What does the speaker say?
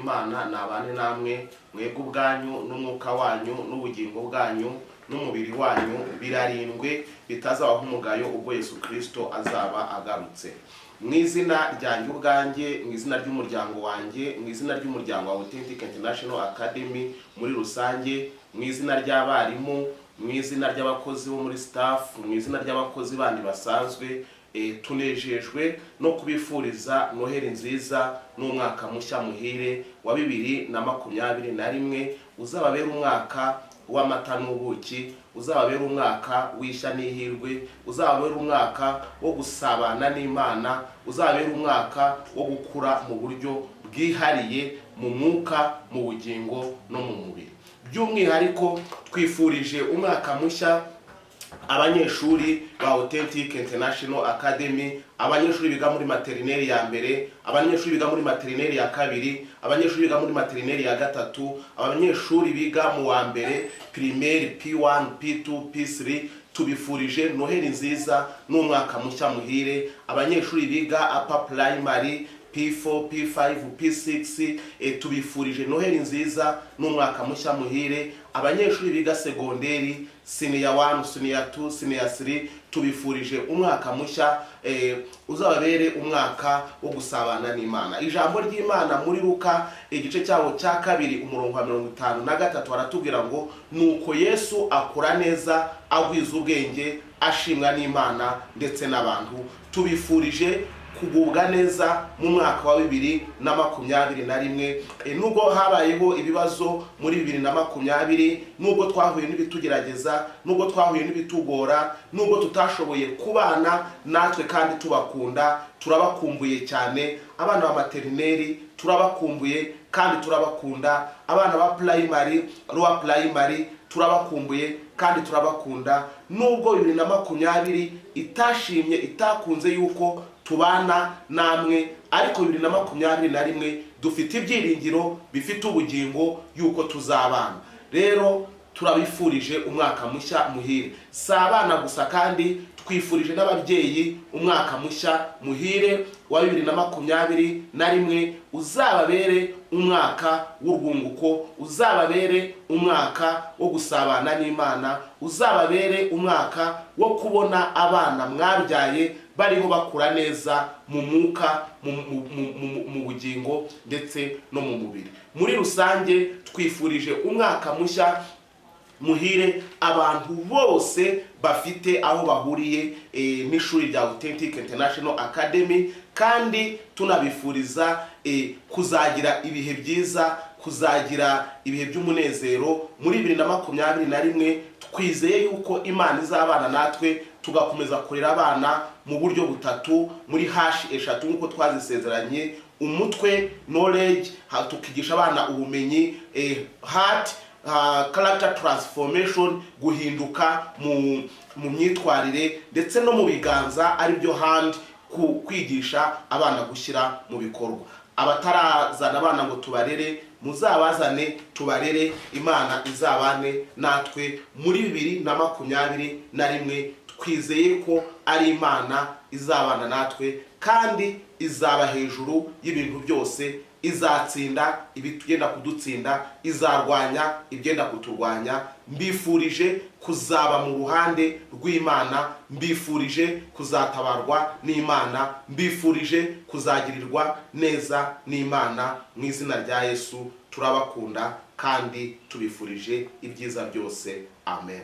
Y'Imana nabane namwe mwebwe ubwanyu n'umwuka wanyu n'ubugingo bwanyu n'umubiri wanyu birarindwe, bitazabaho umugayo ubwo Yesu Kirisito azaba agarutse. Mu izina ryanjye ubwanjye, mu izina ry'umuryango wanjye, mu izina ry'umuryango wa Authentic International Academy muri rusange, mu izina ry'abarimu, mu izina ry'abakozi bo muri staff, mu izina ry'abakozi bandi basanzwe, tunejejwe no kubifuriza Noheli nziza n'umwaka mushya muhire wa 2021. Uzababera umwaka w'amata n'ubuki, uzababera umwaka w'ishya n'ihirwe, uzababera umwaka wo gusabana n'Imana, uzababera umwaka wo gukura mu buryo bwihariye mu mwuka, mu bugingo no mu mubiri. By'umwihariko twifurije umwaka mushya abanyeshuri ba Authentic International Academy, abanyeshuri biga muri maternelle ya mbere, abanyeshuri biga muri maternelle ya kabiri, abanyeshuri biga muri maternelle ya gatatu, abanyeshuri biga mu wa mbere primaire, P1, P2, P3. Tubifurije Noheli nziza n'umwaka mushya muhire. Abanyeshuri biga upper primary, P4, P5, P6, tubifurije Noheli nziza n'umwaka mushya muhire. Abanyeshuri biga segonderi, senior 1, senior 2, senior 3, tubifurije umwaka mushya, uzababere umwaka wo gusabana n'Imana. Ijambo ry'Imana muri Luka, igice cyawo cya kabiri, umurongo wa 53, baratubwira ngo: "Nuko Yesu akura neza, agwiza ubwenge, ashimwa n'Imana ndetse n'abantu." Tubifurije kugubwa neza mu mwaka wa 2021. Nubwo habayeho ibibazo muri 2020, nubwo twahuye n'ibitugerageza, nubwo twahuye n'ibitugora, nubwo tutashoboye kubana natwe kandi tubakunda, turabakumbuye cyane. Abana ba maternelle turabakumbuye kandi turabakunda. Abana ba primary, lower primary, turabakumbuye kandi turabakunda. Nubwo 2020 itashimye, itakunze yuko tubana namwe, ariko 2021 dufite ibyiringiro bifite ubugingo yuko tuzabana. Rero turabifurije umwaka mushya muhire. Si abana gusa kandi, twifurije n'ababyeyi umwaka mushya muhire wa 2021. Uzababere umwaka w'urwunguko, uzababere umwaka wo gusabana n'Imana, uzababere umwaka wo kubona abana mwabyaye bariho bakura neza mu mwuka, mu bugingo ndetse no mu mubiri muri rusange. Twifurije umwaka mushya muhire abantu bose bafite aho bahuriye n'ishuri rya Authentic International Academy, kandi tunabifuriza kuzagira ibihe byiza, kuzagira ibihe by'umunezero muri 2021. Twizeye yuko Imana izabana natwe, tugakomeza kurera abana mu buryo butatu, muri hashi eshatu nk'uko twazisezeranye: umutwe, knowledge, tukigisha abana ubumenyi, heart, character transformation, guhinduka mu myitwarire, ndetse no mu biganza, aribyo hand, ku kwigisha abana gushyira mu bikorwa. Abatarazana abana ngo tubarere, muzabazane tubarere. Imana izabane natwe muri 2021. Twizeye ko ari Imana izabana natwe kandi izaba hejuru y'ibintu byose, izatsinda ibigenda kudutsinda, izarwanya ibyenda kuturwanya. Mbifurije kuzaba mu ruhande rw'Imana, mbifurije kuzatabarwa n'Imana, mbifurije kuzagirirwa neza n'Imana mu izina rya Yesu. Turabakunda kandi tubifurije ibyiza byose. Amen.